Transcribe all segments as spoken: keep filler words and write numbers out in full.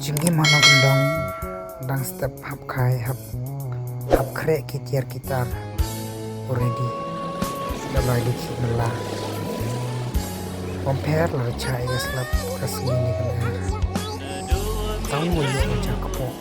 Jingim ha nongkyndong dang step hap khaii hap, hap khreh ki tiar ki tar. Already da lai dei ki mala. Bym pher la da chah ïa ka slap ka sngi ne ka lyer. Tang mo ïa ka jaka kpoh.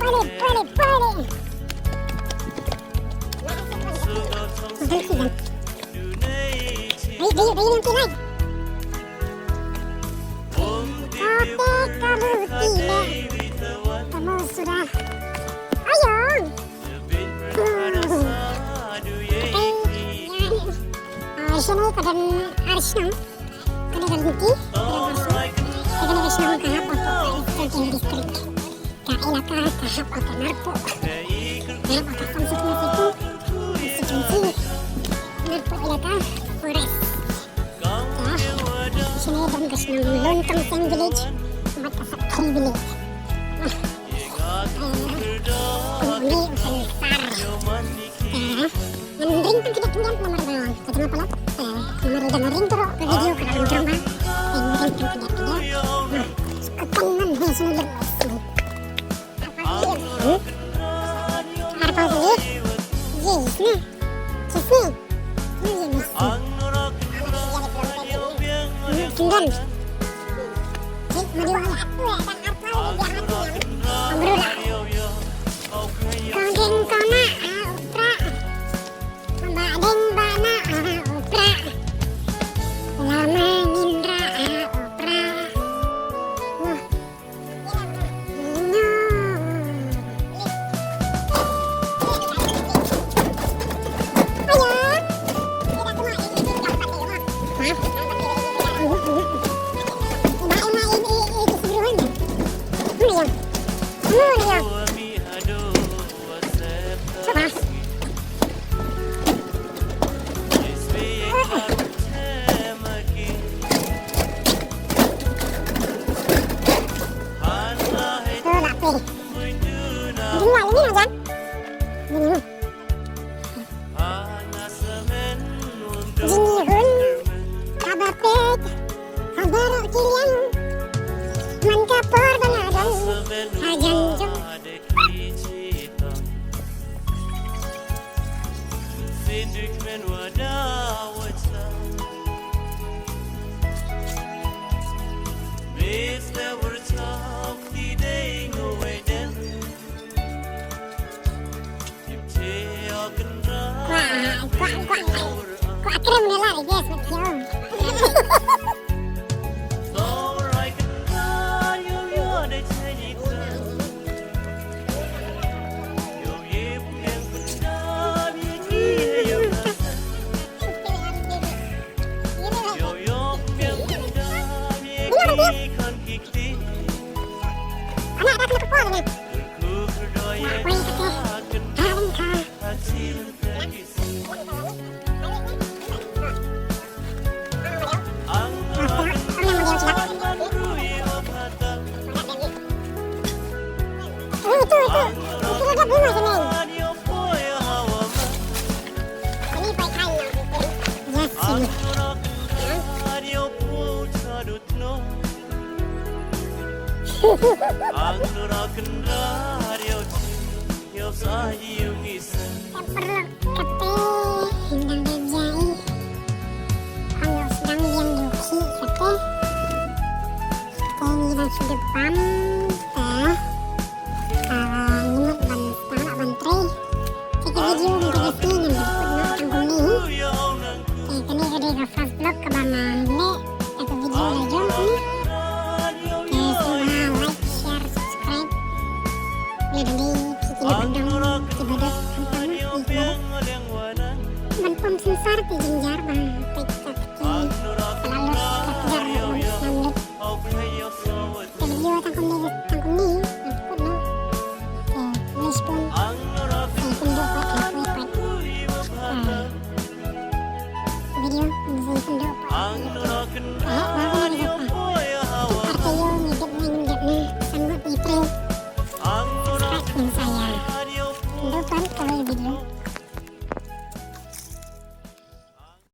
Pale, pale, pale. Dai, dai, dai, dai. Kape kalu tine. Kamu sudah. Ayo. Ah, sini ka don ar shnong. Kane ka lynti, kane ka shnong, kane ka shnong ka hap ha Western District. Ka elaka ka hap ha Narpuh. Ka hap ha Samsung Constituency. Narpuh elaka forest. Ka shane don ka shnong Lontong Seng Village. Bad ka Sakhi Village. Ah, eh, kane ka sar. Eh, ngan ring tang khyndiat khyndiat namar ba ka jingïapalat, eh, namar lada ngam ring tang ka video ka la long jrong bha. Eh, ngan ring tang khyndiat khyndiat. Ka kan ngan hei sngewlem sngewlem. Arphew sngi. Ye, sngi. Sngi. Sngi ye, sngi. Khyndiat. Ye, ma dei wala. Amrula. Kong ding kong na, ah, u Prah. Ba ding ba na, ah, u Prah. Lama ngin rah, ah, u Prah. Wah. Jingïakhun kaba peit ha baroh ki liang, man ka por ba nga don hajan jong. Kwah, kwah, kwah, kwah kren ne la, I guess, with you. Kate, ngi dang dei jai. Hangno sdang biang dei u khih kate. Te ngi dang shu dep bam te. Ah, ngi mut ban start ban trei. Te ka video mynta ka sngi ngin dep kut noh tang kumne hi. Te kane ka dei ka first vlog kaba nga leh.